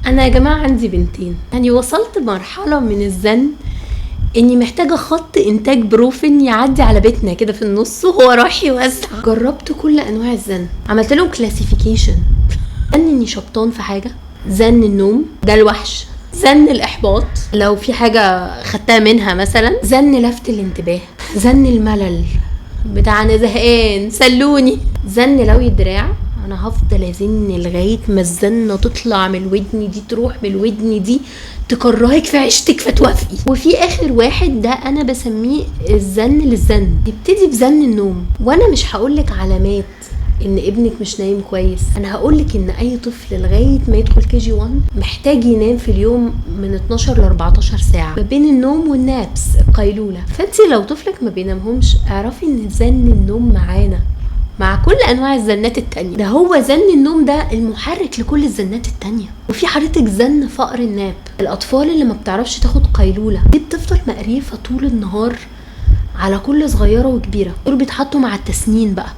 انا يا جماعة عندي بنتين، يعني وصلت مرحلة من الزن اني محتاجه خط انتاج بروفين يعدي على بيتنا كده في النص وهو رايح يوزع. جربت كل انواع الزن، عملت لهم classification. زن اني شبطان في حاجة، زن النوم ده الوحش، زن الاحباط لو في حاجة خدتها منها مثلا، زن لفت الانتباه، زن الملل بتاع انا زهقان سلوني، زن لوي الدراع، انا هفضل ازن لغاية ما الزنه تطلع من الودن دي تروح من الودن دي تكرهك في عيشتك فتوافقي. وفي اخر واحد ده انا بسميه الزن للزن، يبتدي بزن النوم. وانا مش هقولك علامات ان ابنك مش نايم كويس، انا هقولك ان اي طفل لغاية ما يدخل KG 1 محتاج ينام في اليوم من 12 ل 14 ساعة ما بين النوم وال naps القيلوله. فانت لو طفلك ما بينامهمش اعرفي ان زن النوم معانا مع كل انواع الزنات التانية، ده هو زن النوم ده المحرك لكل الزنات التانية. وفي حضرتك زن فقر ال nap، الاطفال اللي ما بتعرفش تاخد قيلولة دي بتفضل مقريفه طول النهار على كل صغيرة وكبيره، دول بيتحطوا مع التسنين بقى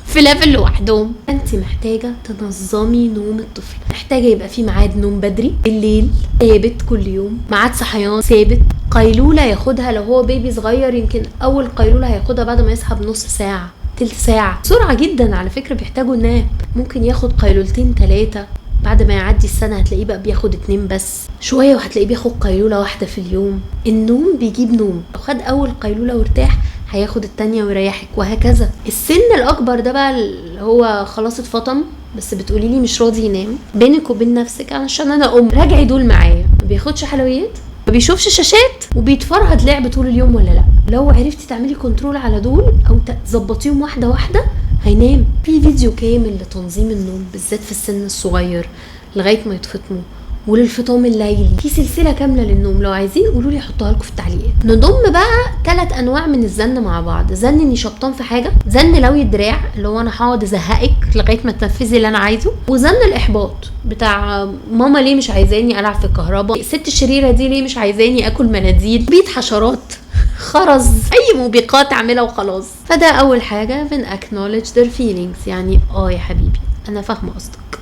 في level لوحدهم. انت محتاجه تنظمي نوم الطفل، محتاجه يبقى في ميعاد نوم بدري بالليل ثابت كل يوم، ميعاد صحيان ثابت، قيلولة ياخدها لو هو baby صغير يمكن اول قيلولة هياخدها بعد ما يصحى بنص ساعة تلت ساعة، بسرعة جدا على فكرة بيحتاجوا nap، ممكن ياخد قيلولتين 3، بعد ما يعدي السنة هتلاقيه بقى بياخد 2 بس شوية، وهتلاقيه بياخد قيلولة واحدة في اليوم. النوم بيجيب نوم، لو خد أول قيلولة وارتاح هياخد التانية ويريحك وهكذا. السن الأكبر ده بقى اللي هو خلاص اتفطم بس بتقولي لي مش راضي ينام، بينك وبين نفسك عشان أنا أم راجعي دول معايا، ما بياخدش حلويات، ما بيشوفش شاشات، وبيتفرهد لعب طول اليوم ولا لا. لو عرفتي تعملي control على دول او تظبطيهم واحدة واحدة هينام. في فيديو كامل لتنظيم النوم بالذات في السن الصغير لغاية ما يتفطموا، وللفطام الليلي، في سلسلة كاملة للنوم، لو عايزين قولوا لي احطها لكم في التعليقات. نضم بقى 3 انواع من الزن مع بعض، زن اني شبطان في حاجة، زن لوي الدراع اللي هو انا هقعد ازهقك لغاية ما تنفذي اللي انا عايزه، وزن الاحباط بتاع ماما ليه مش عايزاني العب في الكهرباء، الست الشريرة دي ليه مش عايزاني اكل مناديل، بيت حشرات، خرز، اي موبقات اعملها وخلاص. فده اول حاجة بن acknowledge their feelings، يعني يا حبيبي انا فاهمه قصدك،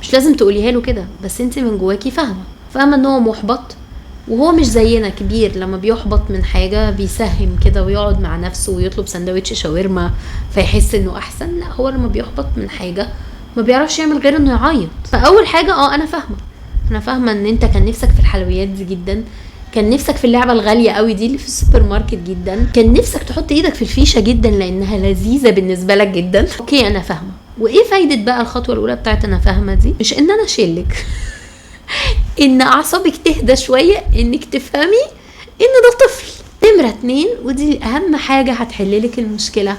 مش لازم تقوليها له كده بس انت من جواكي فاهمه ان هو محبط، وهو مش زينا كبير لما بيحبط من حاجة بيسهم كده ويقعد مع نفسه ويطلب سندوتش شاورما فيحس انه احسن، لا هو لما بيحبط من حاجة ما بيعرفش يعمل غير انه يعيط. فاول حاجة انا فاهمه ان انت كان نفسك في الحلويات دي جدا، كان نفسك في اللعبة الغالية قوي دي اللي في السوبر ماركت جدا، كان نفسك تحط ايدك في الفيشه جدا لانها لذيذة بالنسبة لك جدا، okay انا فاهمه. وايه فايده بقى الخطوة الاولى بتاعت انا فاهمه دي؟ مش ان انا اشيلك ان اعصابك تهدى شوية، انك تفهمي ان ده طفل. نمره 2 ودي اهم حاجة هتحللك المشكلة،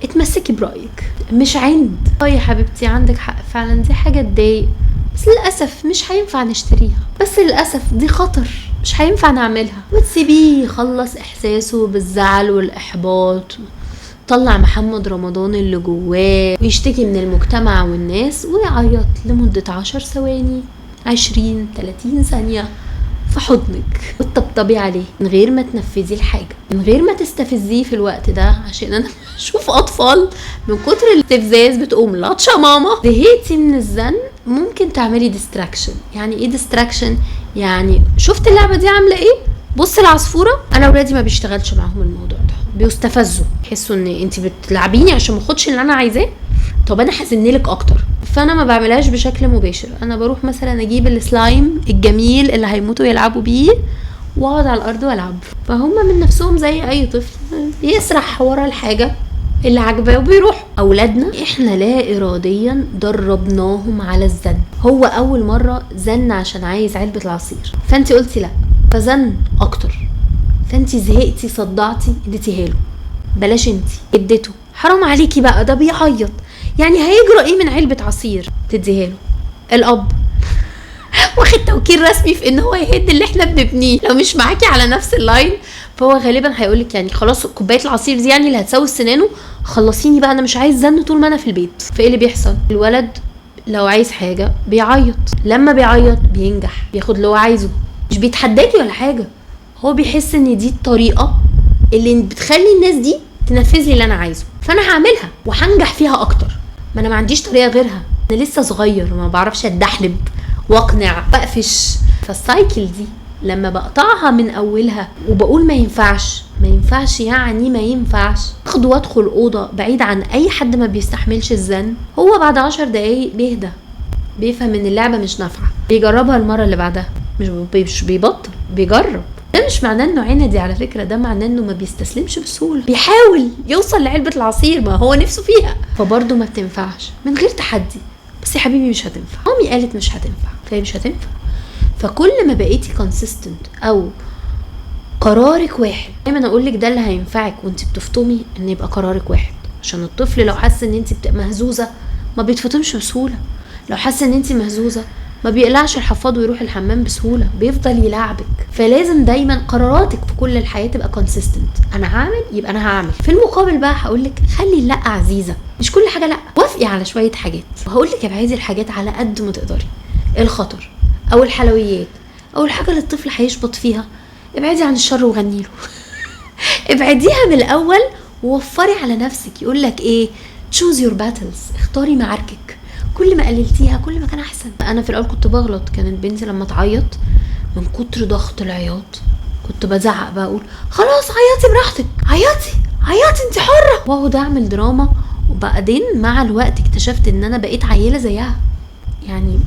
اتمسكي برايك مش عند يا حبيبتي عندك حق فعلا دي حاجة تضايق بس للاسف مش هينفع نشتريها، بس للاسف دي خطر مش هينفع نعملها، وتسيبيه يخلص احساسه بالزعل والاحباط، طلع محمد رمضان اللي جواه ويشتكي من المجتمع والناس ويعيط لمدة 10 ثواني 20 30 ثانية في حضنك وتطبطبي عليه من غير ما تنفذي الحاجة، من غير ما تستفزيه في الوقت ده، عشان انا بشوف اطفال من كتر الاستفزاز بتقوم لطشه ماما. زهقتي من الزن ممكن تعملي distraction. يعني ايه distraction؟ يعني شفت اللعبة دي عاملة ايه؟ بص العصفورة. انا ولادي ما بيشتغلش معاهم الموضوع ده، بيستفزوا، يحسوا ان انت بتلعبيني عشان ما اخدش اللي انا عايزاه، طب انا هزنلك اكتر. فانا ما بعملهاش بشكل مباشر، انا بروح مثلا اجيب السلايم الجميل اللي هيموتوا يلعبوا بيه واقعد على الارض والعب، فهم من نفسهم زي اي طفل بيسرح ورا الحاجة اللي عجباه وبيروح. اولادنا احنا لا اراديا دربناهم على الزن. هو اول مرة زن عشان عايز علبة العصير، فانت قلتي لا، فزن اكتر، فانت زهقتي صدعتي اديتيها له، بلاش انت اديته، حرام عليكي بقى ده بيعيط، يعني هيجرى ايه من علبة عصير تديها له؟ الاب واخد توكيل رسمي في ان هو يهد اللي احنا بنبنيه، لو مش معاكي على نفس ال line فهو غالبا هيقولك يعني خلاص كوباية العصير دي يعني اللي هتسوي سنانه، خلصيني بقى انا مش عايز زن طول ما انا في البيت. فايه اللي بيحصل؟ الولد لو عايز حاجة بيعيط، لما بيعيط بينجح، بياخد اللي هو عايزه، مش بيتحداكي ولا حاجة، هو بيحس ان دي الطريقة اللي بتخلي الناس دي تنفذ لي اللي انا عايزه، فانا هعملها وهنجح فيها اكتر، ما انا ما عنديش طريقه غيرها، انا لسه صغير ما بعرفش اتدحلب واقنع واقفش. فال cycle دي لما بقطعها من اولها وبقول ما ينفعش ما ينفعش، يعني ما ينفعش، اخد وادخل اوضة بعيد عن اي حد ما بيستحملش الزن، هو بعد 10 دقايق بيهدى، بيفهم ان اللعبة مش نافعة، بيجربها المرة اللي بعدها، مش بيبطل، بيجرب. ده مش معناه انه عندي على فكرة، ده معناه انه ما بيستسلمش بسهولة، بيحاول يوصل لعلبه العصير ما هو نفسه فيها. فبرضه ما بتنفعش من غير تحدي. بس يا حبيبي مش هتنفع، مامي قالت مش هتنفع، فهي مش هتنفع. فكل ما بقيتي consistent او قرارك واحد، دايما اقول لك ده اللي هينفعك وانت بتفطمي، ان يبقى قرارك واحد، عشان الطفل لو حس ان انت مهزوزة ما بيتفطمش بسهولة، لو حس ان انت مهزوزة ما بيقلعش الحفاض ويروح الحمام بسهولة، بيفضل يلعبك. فلازم دايما قراراتك في كل الحياة تبقى consistent، انا هعمل يبقى انا هعمل. في المقابل بقى هقولك خلي اللا عزيزه، مش كل حاجة لا، وافقي على شوية حاجات. وهقولك ابعدي الحاجات على قد ما تقدري، الخطر او الحلويات او الحاجة اللي الطفل هيشبط فيها، ابعدي عن الشر وغني له. ابعديها من الاول ووفري على نفسك. يقولك ايه؟ choose your battles، اختاري معاركك. كل ما قللتيها كل ما كان احسن. انا في الاول كنت بغلط، كانت بنتي لما تعيط من كتر ضغط العياط كنت بزعق بقى، اقول خلاص عيطي براحتك، عيطي عيطي انت حره، واقعد اعمل دراما. وبعدين مع الوقت اكتشفت ان انا بقيت عيله زيها، يعني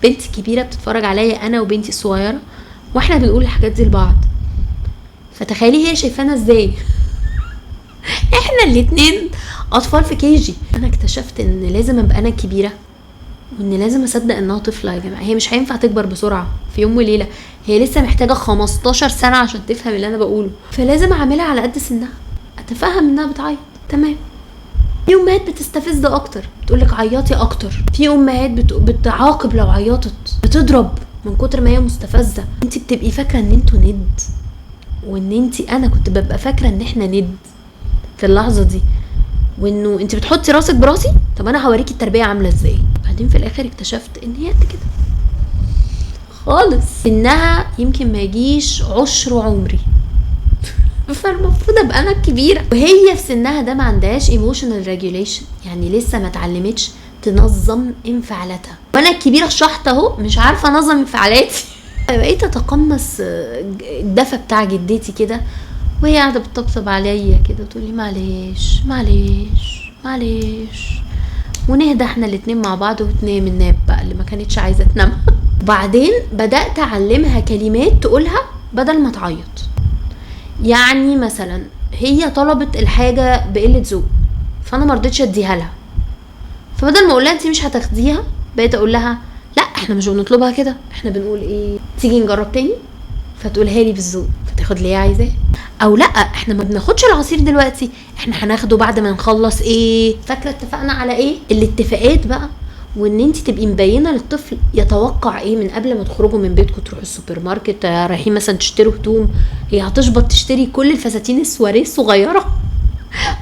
بنتي الكبيرة بتتفرج عليا انا وبنتي الصغيرة واحنا بنقول الحاجات دي لبعض، فتخيلي هي شايفانا ازاي. احنا الاتنين اطفال في KG. انا اكتشفت ان لازم ابقى انا الكبيرة، وان لازم اصدق انها طفله. يا جماعة هي مش هينفع تكبر بسرعة في يوم وليلة، هي لسه محتاجه 15 سنة عشان تفهم اللي انا بقوله، فلازم اعملها على قد سنها، اتفهم انها بتعيط تمام. في امهات بتستفز اكتر، بتقولك عيطي اكتر. في امهات بتعاقب لو عيطت، بتضرب من كتر ما هي مستفزة. انت بتبقي فاكره ان انتوا ند، وان انت، انا كنت ببقى فاكره ان احنا ند في اللحظة دي، وانه انت بتحطي راسك براسي، طب انا هوريكي التربية عامله ازاي. بعدين في الاخر اكتشفت ان هي قد كده خالص، انها يمكن ما يجيش 10 عمري، فالمفروض ابقى انا الكبيرة، وهي في سنها ده ما عندهاش emotional regulation، يعني لسه ما اتعلمتش تنظم انفعالاتها، وانا الكبيرة الشحطه اهو مش عارفه انظم انفعالاتي. بقيت اتقمص الدفى بتاع جدتي كده، وهي قاعدة بتطبطب عليا كده وتقول لي معلش معلش معلش، ونهدى احنا الاتنين مع بعض، وتنام الناب بقى اللي ما كانتش عايزه تنامها. وبعدين بدات اعلمها كلمات تقولها بدل ما تعيط. يعني مثلا هي طلبت الحاجة بقلة ذوق، فانا ما رضيتش اديها لها، فبدل ما اقول لها انت مش هتاخديها، بقيت اقول لها لا احنا مش بنطلبها كده، احنا بنقول ايه، تيجي نجرب تاني، فتقولها لي بالذوق فتاخد اللي هي عايزاه. او لا احنا ما بناخدش العصير دلوقتي، احنا هناخده بعد ما نخلص ايه، فاكره اتفقنا على ايه. الاتفاقات بقى، وان انت تبقي مبينة للطفل يتوقع ايه من قبل ما تخرجوا من بيتكم، تروحوا السوبر ماركت، رايحين مثلا تشتروا هدوم، هي هتشبط تشتري كل الفساتين السواريه الصغيرة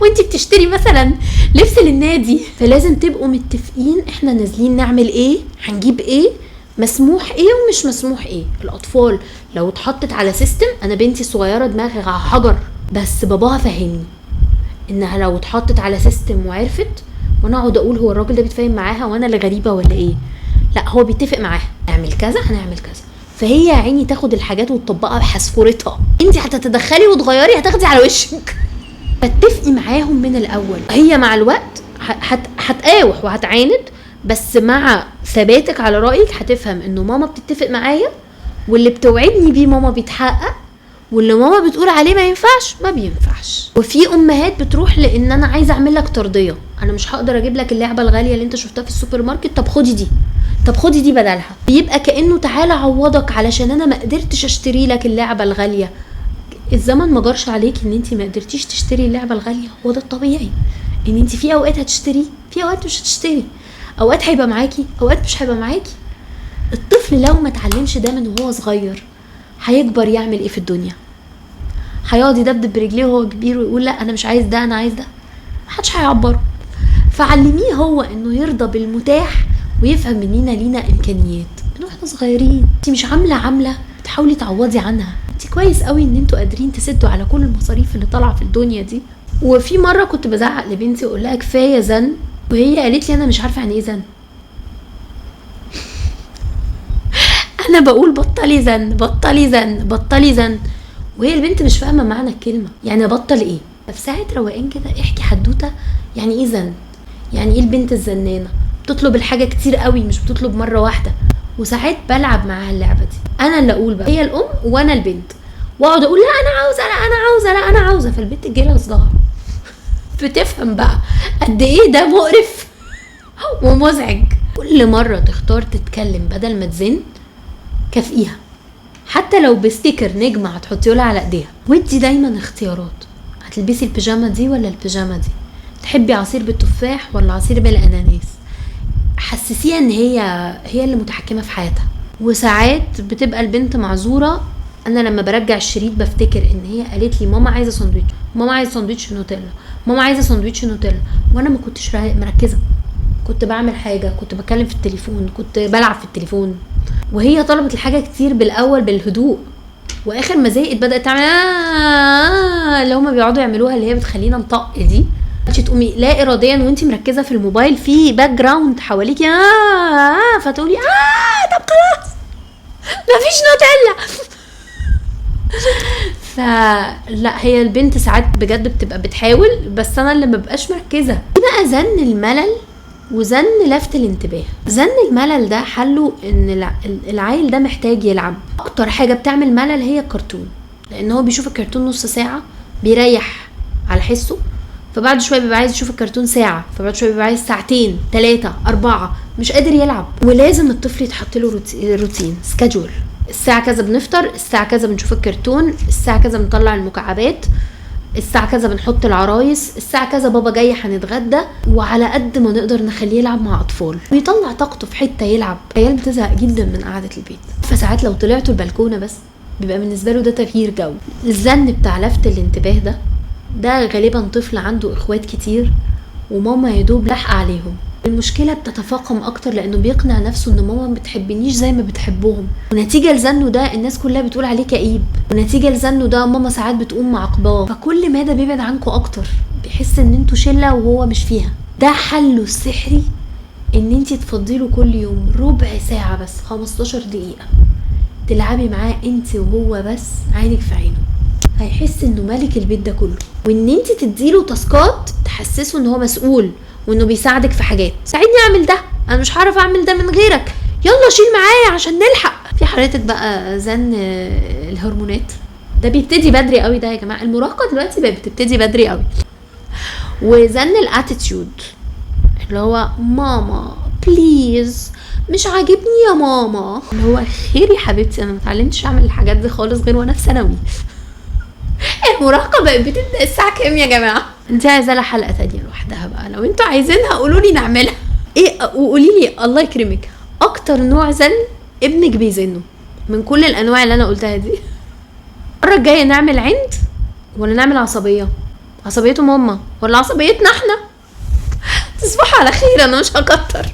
وانت بتشتري مثلا لبس للنادي. فلازم تبقوا متفقين احنا نازلين نعمل ايه، هنجيب ايه، مسموح ايه ومش مسموح ايه. الاطفال لو اتحطت على system، انا بنتي الصغيرة دماغها حجر، بس باباها فهمني انها لو اتحطت على system وعرفت، وانا اقعد اقول هو الراجل ده بيتفاهم معاها وانا اللي غريبة ولا ايه، لا هو بيتفق معاها نعمل كذا هنعمل كذا، فهي يا عيني تاخد الحاجات وتطبقها بحسفورتها، انت هتتدخلي وتغيري هتاخدي على وشك. فاتفقي معاهم من الاول، هي مع الوقت هتقاوح وهتعاند، بس مع ثباتك على رايك هتفهم انه ماما بتتفق معايا، واللي بتوعدني بيه ماما بيتحقق، واللي ماما بتقول عليه ما ينفعش ما بينفعش. وفي امهات بتروح لان انا عايزه اعمل لك ترضيه، انا مش هقدر اجيب لك اللعبة الغالية اللي انت شفتها في السوبر ماركت، طب خدي دي، طب خدي دي بدلها. بيبقى كانه تعالى عوضك علشان انا ما قدرتش اشتري لك اللعبة الغالية. الزمن ما جرش عليك ان انت ما قدرتيش تشتري اللعبة الغالية، هو ده الطبيعي، ان انت في اوقات هتشتري، في اوقات مش هتشتري، اوقات هيبقى معاكي، اوقات مش هيبقى معاكي. الطفل لو ما اتعلمش ده من وهو صغير هيكبر يعمل ايه في الدنيا؟ هيقعد يدبدب برجليه وهو كبير ويقول لا انا مش عايز ده انا عايز ده، محدش هيعبره. فعلميه هو انه يرضى بالمتاح ويفهم مننا لينا امكانيات من واحنا صغيرين. انت مش عامله بتحاولي تعوضي عنها، انت كويس قوي ان انتوا قادرين تسدوا على كل المصاريف اللي طالعه في الدنيا دي. وفي مرة كنت بزعق لبنتي واقول لها كفاية زن، وهي قالت لي انا مش عارفه يعني ايه زن. انا بقول بطلي زن بطلي زن بطلي زن، وهي البنت مش فاهمه معنى الكلمة، يعني بطل ايه؟ ففي ساعة روقان كده احكي حدوتة، يعني ايه زن؟ يعني ايه البنت الزنانه؟ بتطلب الحاجة كتير قوي، مش بتطلب مرة واحدة. وساعات بلعب معاها اللعبة دي، انا اللي اقول بقى، هي الام وانا البنت، واقعد اقول لا انا عاوزه، لا انا عاوزه، لا انا عاوزه، فالبنت تجيلها صداع. بتفهم بقى قد ايه ده مقرف ومزعج. كل مرة تختار تتكلم بدل ما تزن كافئيها، حتى لو ب sticker نجمه هتحطيه لها على ايديها. ودي دايما اختيارات، هتلبسي البيجامه دي ولا البيجامه دي، تحبي عصير بالتفاح ولا عصير بالاناناس. حسسيها ان هي اللي متحكمه في حياتها. وساعات بتبقى البنت معذوره. انا لما برجع الشريط بفتكر ان هي قالت لي ماما عايزه ساندويتش، ماما عايزه ساندويتش نوتيلا، ماما عايزه ساندويتش نوتيلا، وانا ما كنتش مركزه، كنت بعمل حاجة، كنت بتكلم في التليفون، كنت بلعب في التليفون. وهي طلبت الحاجة كتير بالاول بالهدوء، واخر ما زهقت بدات تعمل اللي هما بيقعدوا يعملوها اللي هي بتخلينا نطق دي. انت تقومي لا اراديا وانت مركزه في الموبايل في background حواليكي فتقولي طب خلاص مفيش نوتيلا. فلا، هي البنت ساعات بجد بتبقى بتحاول، بس انا اللي مبقاش مركزه. بقى زن الملل وزن لفت الانتباه. زن الملل ده حله ان العيل ده محتاج يلعب. اكتر حاجة بتعمل ملل هي الكرتون، لان هو بيشوف الكرتون نص ساعة بيريح على حسه، فبعد شوية بيبقى عايز يشوف الكرتون ساعة، فبعد شوية بيبقى عايز ساعتين، 3، 4، مش قادر يلعب. ولازم الطفل يتحط له routine، schedule. الساعة كذا بنفطر، الساعة كذا بنشوف الكرتون، الساعة كذا بنطلع المكعبات، الساعة كذا بنحط العرايس، الساعة كذا بابا جاي هنتغدى. وعلى قد ما نقدر نخليه يلعب مع اطفال ويطلع طاقته في حتة يلعب. العيال بتزهق جدا من قعدة البيت، فساعات لو طلعتوا البلكونه بس بيبقى بالنسبة له ده تغيير جو. الزن بتاع لفت الانتباه ده غالبا طفل عنده اخوات كتير وماما يدوب لاحقة عليهم. المشكلة بتتفاقم اكتر لانه بيقنع نفسه ان ماما ما بتحبنيش زي ما بتحبهم، ونتيجة لزنه ده الناس كلها بتقول عليه كئيب، ونتيجة لزنه ده ماما ساعات بتقوم معاقباه. فكل ما ده بيبعد عنكم اكتر، بيحس ان انتوا شله وهو مش فيها. ده حله السحري ان انتي تفضيله كل يوم ربع ساعة بس، 15 دقيقة تلعبي معاه انتي وهو بس، عينك في عينه. هيحس انه ملك البيت ده كله، وان انتي تديله تاسكات تحسسه ان هو مسؤول وانه بيساعدك في حاجات. ساعدني اعمل ده، انا مش هعرف اعمل ده من غيرك، يلا شيل معايا عشان نلحق. في حضرتك بقى زن الهرمونات ده بيبتدي بدري قوي ده يا جماعة، المراهقة دلوقتي بقت بتبتدي بدري قوي. وزن ال attitude اللي هو ماما please مش عاجبني يا ماما، اللي هو خير يا حبيبتي انا ما اتعلمتش اعمل الحاجات دي خالص غير وانا في ثانوي. المراهقة بقت بتبدا الساعة كام يا جماعة؟ انت عايزه لها حلقة تانية لوحدها بقى، لو انتوا عايزينها قولوا لي نعملها ايه، وقولي لي الله يكرمك اكتر نوع زن ابنك بيزنه من كل الانواع اللي انا قلتها دي. المرة الجاية نعمل عند ولا نعمل عصبية؟ عصبيته ماما ولا عصبيتنا احنا؟ تصبحوا على خير، انا مش هكتر.